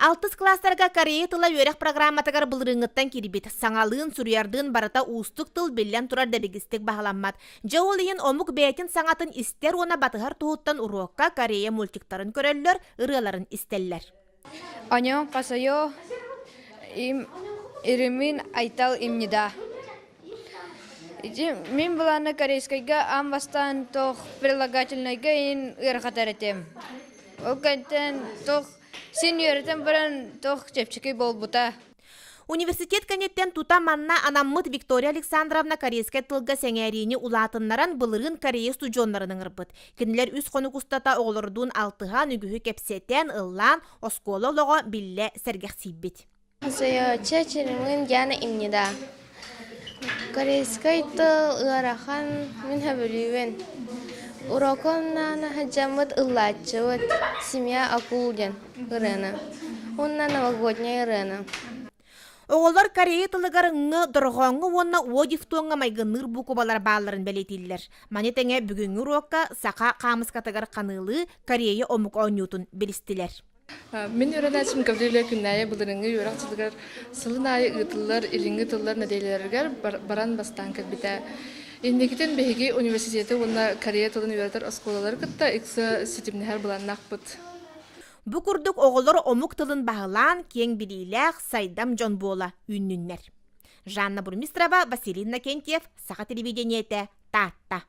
Алтыс кылаастарга корея тыла үөрэх программатыгар былырыыҥҥыттан киирбит. Саҥалыын, суруйардыын барыта уустук тыл биллэн турар дэбигистик баһыламмат. Дьэ ол иһин омук бэйэтин саҥатын истэр уонна батыһар туһуттан уруокка Корея мультиктарын көрөллөр, ырыаларын истэллэр. Аньон хасайо им иримин айтал имнида. Ити мин былаана корейскайга аан бастаан тох прилагательнайга ин ыарахатар этим. Ол кэнтэн тох син үөрэтэн баран тох чэпчэки буолбута. Университет кэнниттэн тута манна анаммыт Виктория Александровна корейскай тылга сэҥээриини улаатыннаран былырыын Корея устудьуоннарын ыҥырбыт. Кинилэр үс хонук устата оҕолордуун алтыһан, үгүһү кэпсэтэн, ыллаан, оскуола олоҕо биллэ сэргэхсийбит. Сайааччы Чиримын Диана Имнида. Корейскай тыл ыарахан, мин сөбүлүүбүн. Урокунан сылдьаммыт ыллааччыбыт «Семья акул» диэн ырыаны уонна новогодняй ырыаны. Оҕолор корея тылыгар ҥ дорҕооҥҥо уонна о дифтоҥҥа майгынныыр буукубалар баалларын бэлиэтииллэр. Маны тэҥэ бүгүҥҥү уруокка саха хаамыскатыгар ханыылыы Корея омук оонньуутун билистилэр. Мин үөрэнээччим Гаврилия Күннээйи былырыыҥҥы үөрэх дьылыгар сылын аайы ыытыллар Илиҥҥи тыллар нэдиэлэлэригэр баран бастаан кэлбитэ. Инникитин биһиги университеты уонна корея тылын үөрэтэр оскуолалары кытта ыкса ситимнэһэр былааннаахпыт. Бу курдук оҕолор омук тылын баһылаан, киэҥ билиилээх, сайдам дьон буола үүннүннэр. Жанна Бурмистрова, Василий Иннокентьев, Саха телевидениетэ, Таатта.